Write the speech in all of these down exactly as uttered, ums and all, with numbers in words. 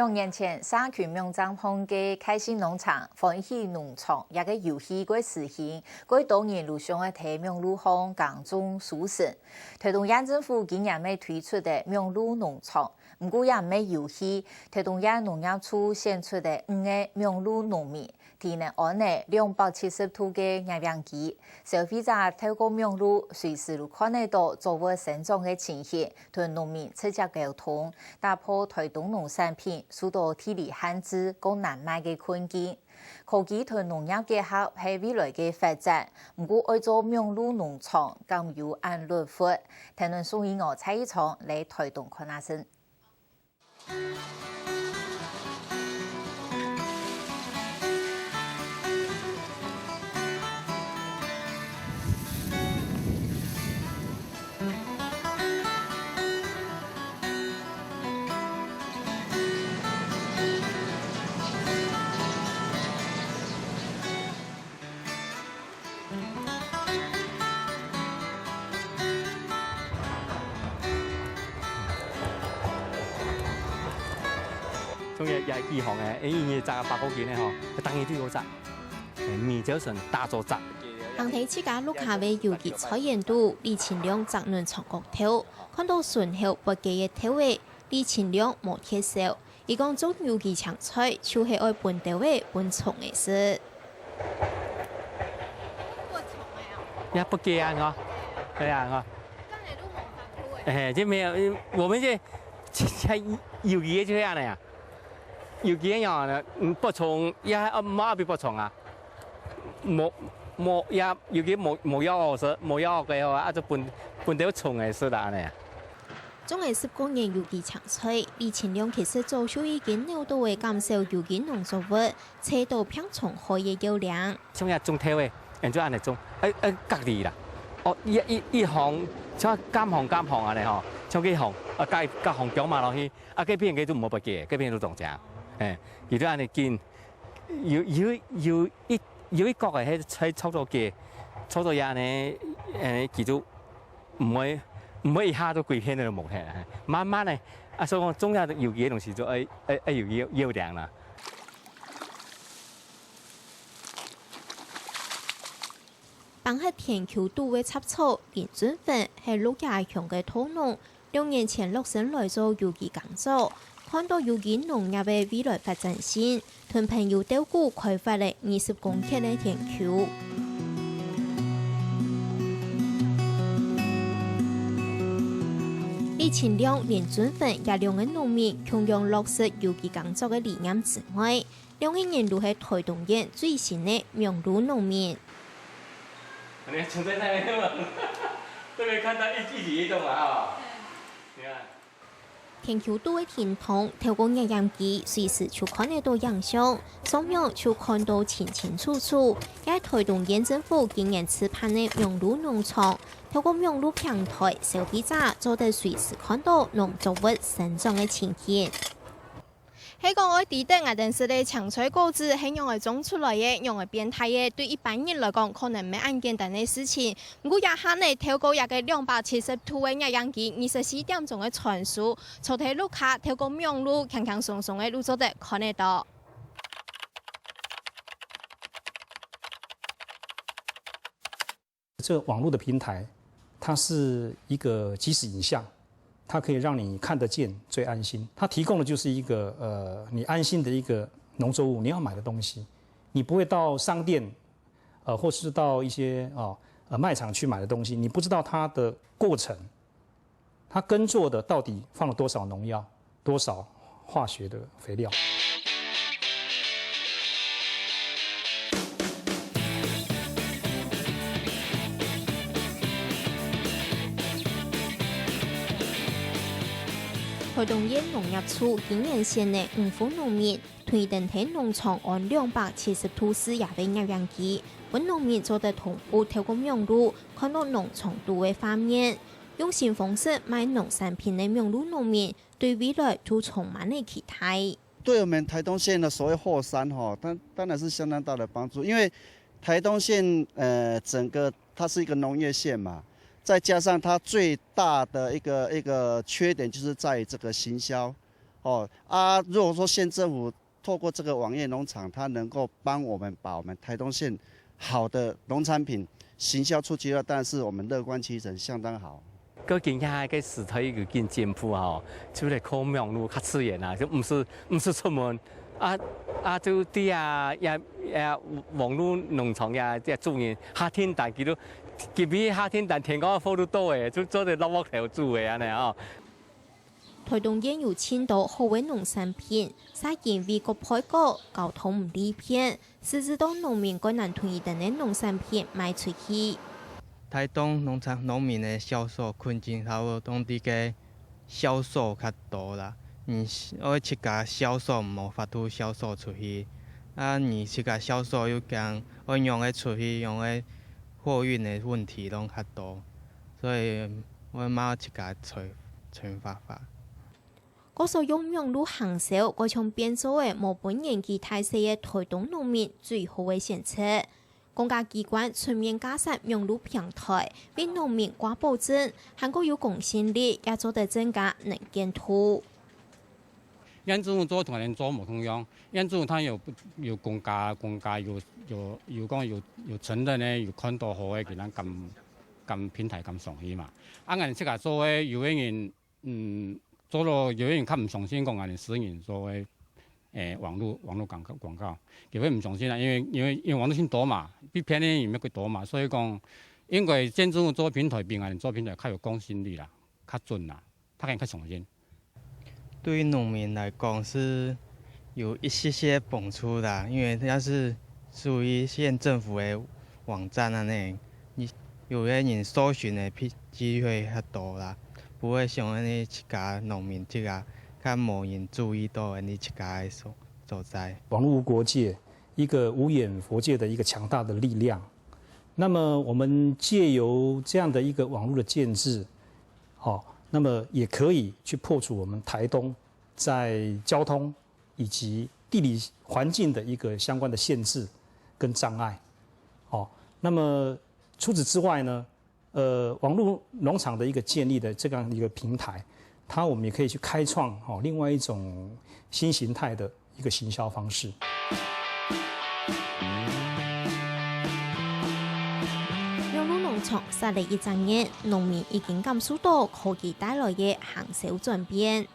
兩年前，社區網站項个開心農場、歡喜農場這个遊戲个時行，過多人陸續个在網路項耕種收成。臺東縣政府今年乜推出个網路農場，毋過也毋係遊戲，臺東縣農業處選出个五个網路農民， 佢等安了兩百七十度个攝影機，消費者透過網路隨時都看得到作物生長个情形，同農民直接溝通，打破臺東農產品受到地理限制、過難賣个困境。科技同農業結合係未來个發展，毋過愛做網路農場，敢有恁輪迴？聽論送音樂蔡一昌來臺東看下先。 像這，這幾行个，一日摘百過斤个吼，逐日都有摘，每朝晨打早摘。行在自家屋下个有機菜園肚，李清亮摘兩長角豆，看到脣口發芽个豆仔，李清亮無忒愁。 佢講種有機青菜，就係愛分豆仔分蟲仔食。也不給啊，喏。對啊，喏。哎，這沒有，我們這，這，這有機的就這樣的呀。有機的喏，嗯，不蟲，也，呃，沒必不蟲啊。沒，沒，也，有機沒，沒藥好食，沒藥好个吼，啊，就分，分豆蟲仔食啦，恁樣啊。 種了十過年有機青菜，李清亮其實早就已經恅著會減少有機農作物，採著病蟲害个要領。像這種豆仔，𠊎就恁樣種，愛，愛隔離啦。哦，一，一，一行，像隔行隔行恁樣吼，像這行，啊，隔，隔行薑嫲落去，啊，該片个就無發芽，該片就當靚。嘿，佢就恁樣緊，有，有，有一，有一角个，係，係差不多个，差不多恁樣，誒，佢就 毋會，毋會一下就歸片都無忒啊。慢慢个，啊，所以講種下有機个東西就愛，愛，愛有要，要領啦。放忒田坵肚个雜草，林俊芬係鹿野鄉个土農， 六年前落身來做有機耕作，看著有機農業个未來發展性，同朋友鬥鼓開發了二十公頃个田坵。李清亮、林俊芬這兩个農民共樣落實有機耕作个理念之外， 兩儕人都係臺東縣最新个網路農民。你看，從在那邊嘛，這邊看到一，一起一棟嘛，哈。你看。田坵肚个田塘，透過攝影機，隨時就看得到影像，上網就看到清清楚楚。這係臺東縣政府今年試辦个網路農場，透過網路平台，消費者做得隨時看到農作物生長个情形。 係講愛知得𠊎兜食个青菜果子係仰仔種出來个，仰仔變大个，對一般人來講，可能毋係恁簡單个事情。毋過這下呢，透過這个兩百七十度个攝影機，二十四點鐘个傳輸，坐在屋下，透過網路，輕輕鬆鬆个就做得看得到。 這個網路的平台，它是一個即時影像，它可以讓你看得見，最安心。它提供的就是一個，呃，你安心的一個農作物，你要買的東西，你不會到商店，呃，或是到一些，哦，呃，賣場去買的東西，你不知道它的過程， 它耕作的到底放了多少農藥、多少化學的肥料。臺東縣農業處今年選了五戶農民，推動在農場安兩百七十度視野个攝影機，分農民做得同步透過網路看到農場肚个畫面。 用新方式賣農產品个網路農民，對未來都充滿了期待。對我們臺東縣的所謂後山吼，它當然是相當大的幫助，因為臺東縣，呃，整個它是一個農業縣嘛，再加上它最大的一個，一個缺點就是在於這個行銷。哦，啊，如果说县政府透过这个网页农场，它能够帮我们把我们台东县好的农产品行销出去的话，当然是我们乐观其成，相当好。个今下个时代又紧进步吼，就来靠网络较自然啊，就毋使毋使出门，啊啊就对啊，也也网络农场也也主人下订单，佢都今日下订单，天光个貨都到个，就做得落屋头煮个安尼吼。 台东縣有盡多好个農產品，嗄因為各配角交通毋利便，使得農民較難同佢等个農產品賣出去。台東農產農民个銷售困境差不多攏佇个銷售較多啦，你愛自家銷售無法度銷售出去，啊你自家銷售又驚愛仰仔出去，仰仔貨運个問題攏較多。 所以我嘛自家揣揣辦法。各所用網路行銷，過像變做个無分年紀大細个台東農民最好个選擇。公家機關出面架設網路平台，為農民掛保證，還過有公信力，也做得增加能見度。縣政府做同人做無共樣，縣政府佢有有公家公家有有有講有有承認个，有看到好个，佢人敢敢平台敢上去嘛。啊，𠊎自家做个有个人，嗯，做了有个人較毋相信講𠊎私人做个，誒，網络网络广告广告，佢會毋相信啊，因為因為因為网络上多嘛，比骗个人也較多嘛，所以講，應該县政府做平台比𠊎做平台較有公信力啦，較準啦。 他人較相信。对于农民来讲是有一些些帮助啦，因为它是属于县政府的网站啊呢，有个人搜寻的机会较多啦，不会像安尼自家农民自家较无人注意到安尼自家的所所在。网络无国界，一个无远弗届的一个强大的力量。那么我们借由这样的一个网络的建制， 好，那么也可以去破除我们台东在交通以及地理环境的一个相关的限制跟障碍。好，那么除此之外呢，呃，网络农场的一个建立的这样一个平台，它我们也可以去开创哦另外一种新形态的一个行销方式。網路農場設立一隻月，農民已經感受到科技帶來个行銷轉變。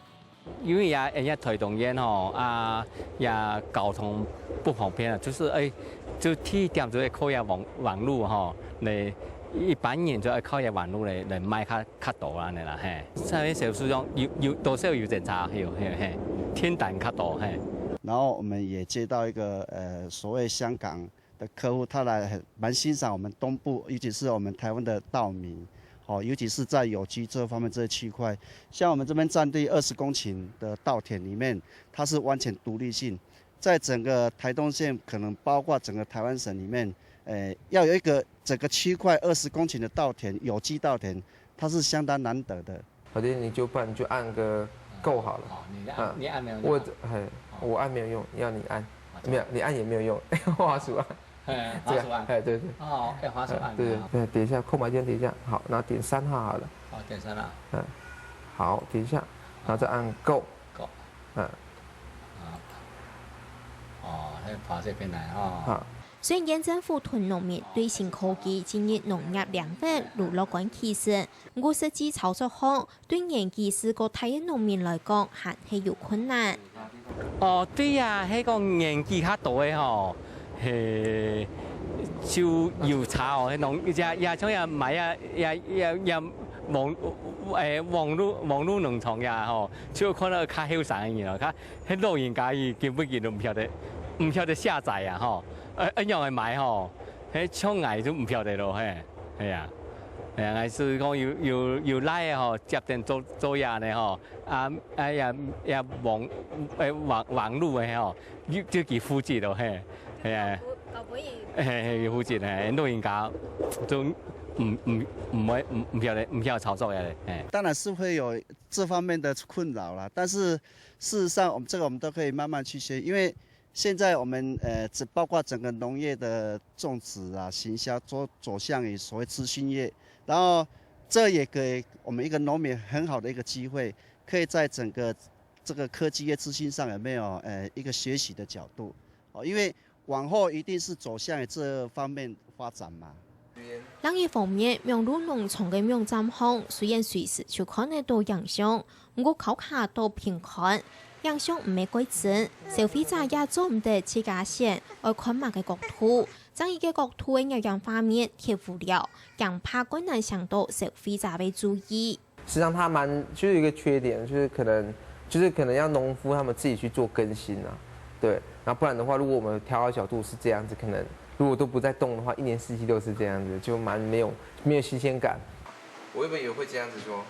因為也也台東縣吼啊，也交通不方便啊，就是誒，就第一點就係靠這網網路吼，來一般人就係靠這網路來來賣較較多安尼啦嘿。上面小書中有有多少有檢查有嘿嘿，訂單較多嘿。然后我们也接到一个呃所谓香港的客户，他来很蛮欣赏我们东部，尤其是我们台湾的稻米，哦，尤其是在有机这方面这个区块，像我们这边占地二十公顷的稻田里面，它是完全独立性，在整个台东县，可能包括整个台湾省里面，呃，要有一个整个区块二十公顷的稻田，有机稻田，它是相当难得的。好的，你就不然你就按个 Go 好了。哦，你按你按没有用。我嘿，我按没有用，要你按，没有你按也没有用，滑鼠按。哎，滑鼠按。哎，对对。哦，要滑鼠按。对对对，点一下空白键，点一下，好，然后点三号好了。哦，点三了。嗯，好，点一下，然后再按 Go。 Go。嗯。哦，还爬这边来哦。好。虽然县政府同农民对新科技进入农业领域有乐观其成，毋过实际操作上，对年纪是个大个农民来讲，还系有困难。哦，对呀，迄个年纪较大个吼，嘿，就有差哦。迄农也也像也买啊，也也也网诶网络网络农场呀吼，就看到较后生个人哦，较迄老人家伊根本佢都毋晓得，毋晓得下载啊吼，呃，一样个买吼，迄像矮就毋晓得咯嘿，系啊。 哎呀，还是讲有有有来个吼，接电做做呀呢吼，啊哎呀呀网哎网网络个吼，就就佢负责咯嘿，哎呀，搞不赢。嘿嘿，有负责嘿，老人家都唔唔唔会唔唔晓得唔晓得操作个嘿。当然是会有这方面的困扰啦，但是事实上，我们这个我们都可以慢慢去学，因为现在我们呃，只包括整个农业的种植啊、行销，走走向于所谓资讯业，然后这也给我们一个农民很好的一个机会，可以在整个這個科技業資訊上有沒有呃一個學習的角度？哦，因為往後一定是走向這方面發展嘛。另一方面，網路農場个網站項雖然隨時就看得到影像，毋過敲卡到平看，影像毋係蓋真，消費者也做毋得自家選愛看麼个角度。正一个角度个攝影畫面忒無聊，驚怕蓋難搶到消費者个注意。 實際上它蠻就是有一個缺點，就是可能就是可能要農夫他們自己去做更新啊，對，那不然的話，如果我們調好角度是這樣子，可能如果都不再動的話，一年四季都是這樣子，就蠻沒有沒有新鮮感。我原本以為會這樣子說，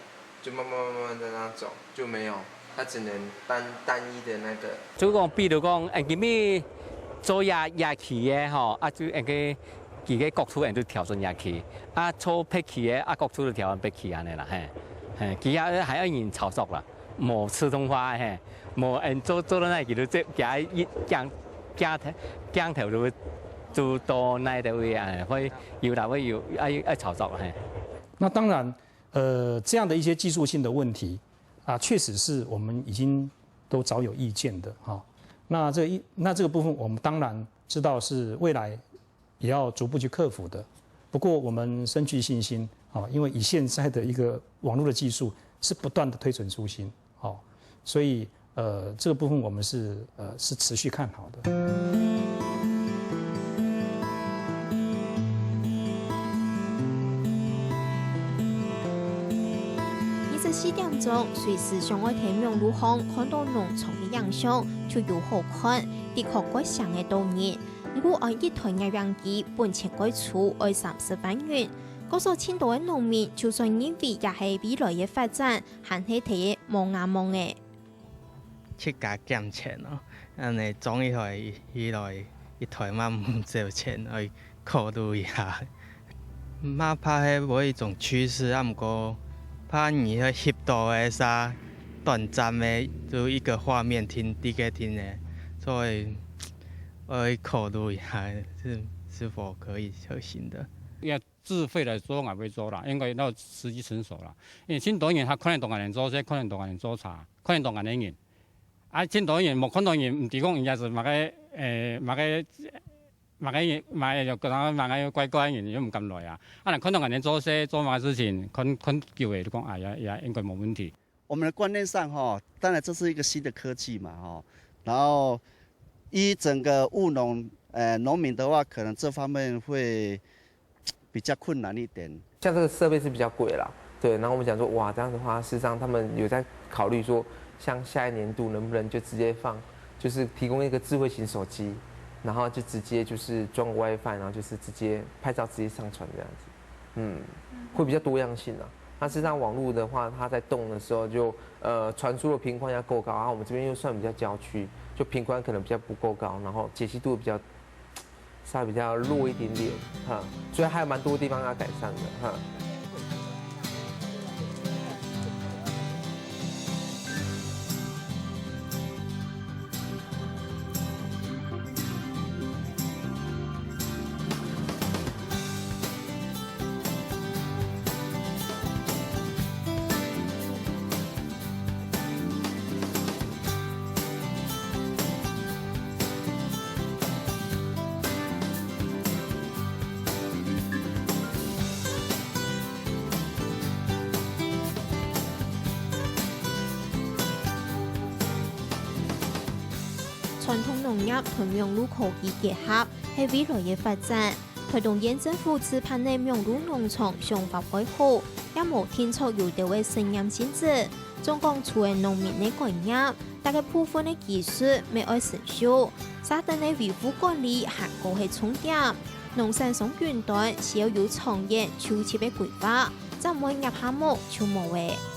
就慢慢慢慢在那走，就沒有，它只能單單一的那個。就講，比如講，誒，今日做夜夜期个吼，啊，就誒个。 佢个角度人就調轉下去，啊坐別區个啊角度就調轉別區安尼啦，嘿，嘿，其他還愛人操作啦，無自動化个嘿，無人做做到那佢就這加一鏡鏡鏡頭就就到那个位啊，會有啦會有愛愛操作嘿。那當然，呃，這樣的一些技術性的問題啊，確實是我們已經都早有意見的哈。那這一那這個部分，我們當然知道是未來 也要逐步去克服的。不過我們深具信心啊，因為以現在的一個網路的技術是不斷的推陳出新，哦，所以呃這個部分我們是呃是持續看好的。二十四點鐘，隨時想愛在網路項看到農場个影像，就有好看，的確蓋想得到人。 毋過愛一台攝影機本錢蓋粗，愛三十萬銀。故所盡多个農民就算認為這係未來个發展，還係忒無牙望仔。自家儉錢咯，恁仔裝一台起來，一台嘛毋少錢，愛考慮一下。嘛怕係無一種趨勢，啊毋過怕你翕到个啥，短暫个，就一個畫面停，直接停个，所以 愛考慮一下是是否可以可行的。要自費來做，𠊎會做啦，應該要時機成熟啦。因為盡多人佢看得到𠊎等做事，看得到𠊎等做差，看得到𠊎等人。啊，盡多人無看到人，毋知講人家係麼个，誒，麼个，麼个人，麼个有可能麼个怪怪人，又毋敢來啊。啊，若看到𠊎等做事，做麼个事情，看看久了就講，哎呀，也應該無問題。 我們的觀念上哈，當然這是一個新的科技嘛哈，然後以整個務農呃農民的話，可能這方面會比較困難一點。像這個設備是比較貴啦，對，然後我們講說，哇，這樣的話，事實上他們有在考慮說，像下一年度能不能就直接放，就是提供一個智慧型手機，然後就直接就是裝 WiFi，然後就是直接拍照直接上傳這樣子。 嗯，會比較多樣性啊。那事實上網路的話，它在動的時候就呃傳輸的頻寬要夠高，然後我們這邊又算比較郊區，就頻寬可能比較不夠高，然後解析度比較稍微比較弱一點點，哈，所以還有蠻多地方要改善的，哈。 傳統農業同網路科技結合，係未來个發展。 臺東縣政府自辦个網路農場想法蓋好，也無定著有兜个實驗性質。總講除了農民个觀念，逐个部分个技術乜愛成熟，社團个維護管理還過係重點。農產商雲端需要有長遠、周期个規劃，正毋會業下目就無了。